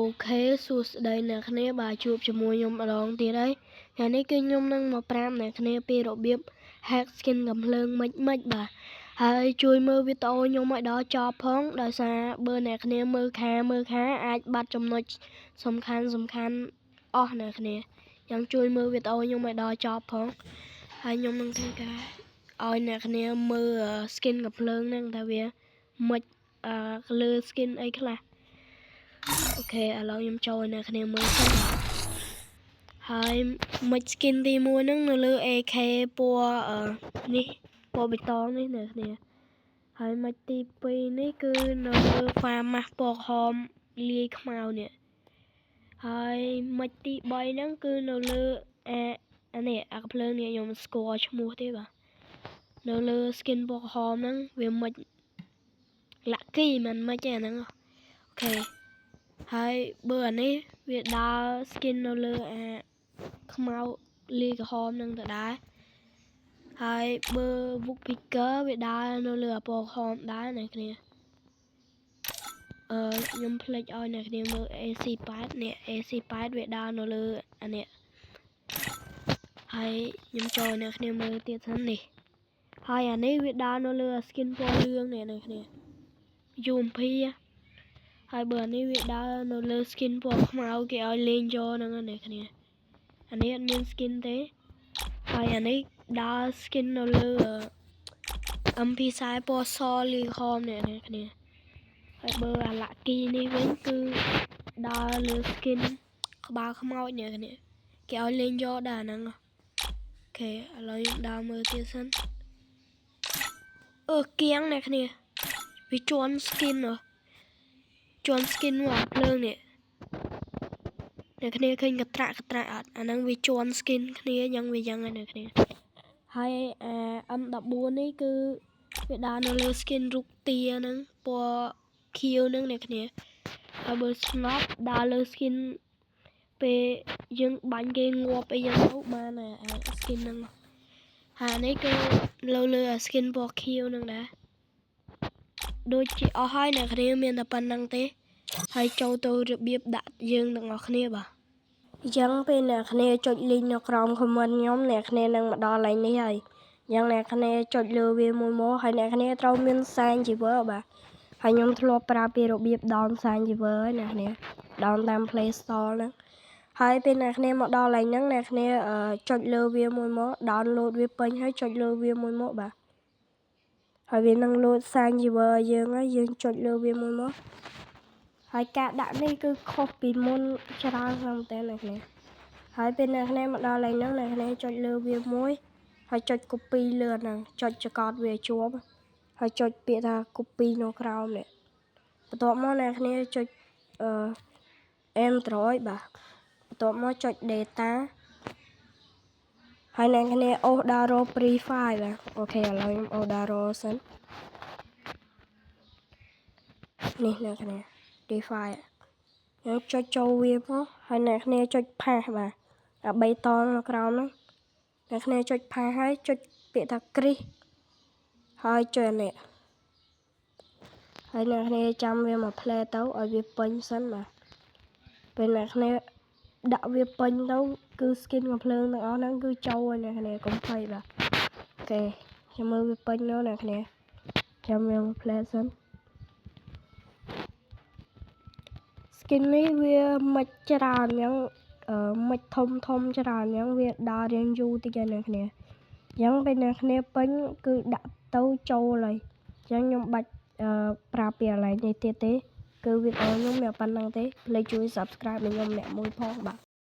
OK សួស្តីអ្នកគ្នាបាទជួបជាមួយខ្ញុំម្ដងទៀតហើយថ្ងៃនេះគឺខ្ញុំនឹងមកប្រាប់អ្នកគ្នាពីរបៀប hack skin កំភ្លើងមិនមិនបាទហើយជួយមើលវីដេអូខ្ញុំឲ្យដល់ចប់ផងដោយសារបើអ្នកគ្នាមើលខាមើលខាអាចបាត់ចំណុចសំខាន់សំខាន់អស់អ្នកគ្នាយ៉ាងជួយមើលវីដេអូខ្ញុំឲ្យដល់ចប់ផងហើយខ្ញុំនឹងធ្វើការឲ្យអ្នកគ្នាមើល skin កំភ្លើងហ្នឹងថាវាមិនអឺលើ skin អីខ្លះ OK ឥឡូវខ្ញុំចូលឲ្យអ្នកគ្នាមើលសិនហើយមិន skin ទី1ហ្នឹងនៅលើ AK ពណ៌នេះពណ៌បៃតងនេះអ្នកគ្នាហើយមិនទី2នេះគឺនៅលើ Famas ពណ៌ក្រហមលាយខ្មៅនេះហើយមិនទី3ហ្នឹងគឺនៅលើអាអានេះអាកាំភ្លើងនេះខ្ញុំស្គាល់ឈ្មោះទេបាទនៅលើ skin ពណ៌ក្រហមហ្នឹងវាមិន lucky មិនមិនទេអាហ្នឹង OK ហើយបើអានេះវាដើរ skin នៅលើអាខ្មៅលាយក្រហមនឹងដដែលហើយបើ Woodpecker វាដើរនៅលើអាពណ៌ក្រហមដែរអ្នកគ្នាអឺខ្ញុំភ្លេចឲ្យអ្នកគ្នាមើល AC8 នេះ AC8 វាដើរនៅលើអានេះហើយខ្ញុំចូលអ្នកគ្នាមើលទៀតសិននេះហើយអានេះវាដើរនៅលើ skin ពណ៌លឿងនេះអ្នកគ្នា UMP ហើយបើអានេះវាដើរនៅលើ skin ពណ៌ខ្មៅគេឲ្យលេងយកហ្នឹងណាគ្នាអានេះអត់មាន skin ទេហើយអានេះដើរ skin នៅលើ MP40 ពណ៌សលីខមនេះអ្នកគ្នាហើយបើអា lucky នេះវិញគឺដើរលើ skin ក្បាលខ្មោចនេះគ្នាគេឲ្យលេងយកដែរហ្នឹង OK ឥឡូវខ្ញុំដើរមើលទៀតសិនអឺគៀងអ្នកគ្នាវាជន់ skin ហ៎ ជាន់ skin មកអាភ្លើងនេះអ្នកគ្នាឃើញកត្រាក់កត្រាក់អត់អាហ្នឹងវាជាន់ skin គ្នាយ៉ាងវាយ៉ាងហ្នឹងអ្នកគ្នាហើយអា M14 នេះគឺវាដើរនៅលើ skin រូបទាហ្នឹងពណ៌ខៀវហ្នឹងអ្នកគ្នាហើយបើ snap ដើរលើ skin ពេលយើងបាញ់គេងាប់អីយ៉ាងទៅបានអា skin ហ្នឹងហើយអានេះគឺលើលើអា skin ពណ៌ខៀវហ្នឹងដែរដូចជាអស់ហើយអ្នកគ្នាមានតែប៉ុណ្្នឹងទេហើយចូលទៅរបៀបដាក់យើងទាំងអស់គ្នាបាទអញ្ចឹងពេលអ្នកគ្នាចុច link នៅក្រោម comment ខ្ញុំអ្នកគ្នានឹងមកដល់កន្លែងនេះហើយអញ្ចឹងអ្នកគ្នាចុចលើវាមួយមកហើយអ្នកគ្នាត្រូវមាន sign server បាទហើយខ្ញុំធ្លាប់ប្រាប់ពីរបៀប down sign server ហើយអ្នកគ្នា down តាម Play Store ហ្នឹងហើយពេលអ្នកគ្នាមកដល់កន្លែងហ្នឹងអ្នកគ្នាចុចលើវាមួយមក download វាពេញហើយចុចលើវាមួយមកបាទហើយវានឹងលោត sign server យើងហើយយើងចុចលើវាមួយមកហើយការដាក់នេះគឺខុសពីមុនច្រើនខ្លាំងមែនតើអ្នកគ្នាហើយពេលអ្នកគ្នាមកដល់កន្លែងហ្នឹងអ្នកគ្នាចុចលើវាមួយហើយចុច copy លើហ្នឹងចុចចកត់វាជាប់ហើយចុចពាក្យថា copy នៅក្រោមនេះបន្ទាប់មកអ្នកគ្នាចុចអឺ Android បាទបន្ទាប់មកចុច data ហើយអ្នកគ្នាអូសដល់រក Free Fire បាទ OK ឥឡូវខ្ញុំអូសដល់រកសិននេះអ្នកគ្នា Free Fire យើងចុចចូលវាមកហើយអ្នកគ្នាចុច paste បាទអា3តនៅក្រោមហ្នឹងអ្នកគ្នាចុច paste ហើយចុចពាក្យថា create ហើយចុចអានេះហើយអ្នកគ្នាចាំវាមក play ទៅឲ្យវាពេញសិនបាទពេលអ្នកគ្នាដាក់វាពេញទៅគឺ skin កំភ្លើងទាំងអស់ហ្នឹងគឺចូលហើយអ្នកគ្នាកុំភ័យបាទ OK ចាំមើលវាពេញទៅអ្នកគ្នាចាំវាមក play សិន skin នេះវាមិនច្រើនអញ្ចឹងមិនធំធំច្រើនអញ្ចឹងវាដើររៀងយូរតិចហើយអ្នកគ្នាអញ្ចឹងពេលអ្នកគ្នាពេញគឺដាក់ទៅចូលហើយអញ្ចឹងខ្ញុំបាច់ប្រាប់ពីកន្លែងនេះទៀតទេគឺវីដេអូខ្ញុំមានប៉ុណ្្នឹងទេភ្លេចជួយ Subscribe ឲ្យខ្ញុំម្នាក់មួយផងបាទ។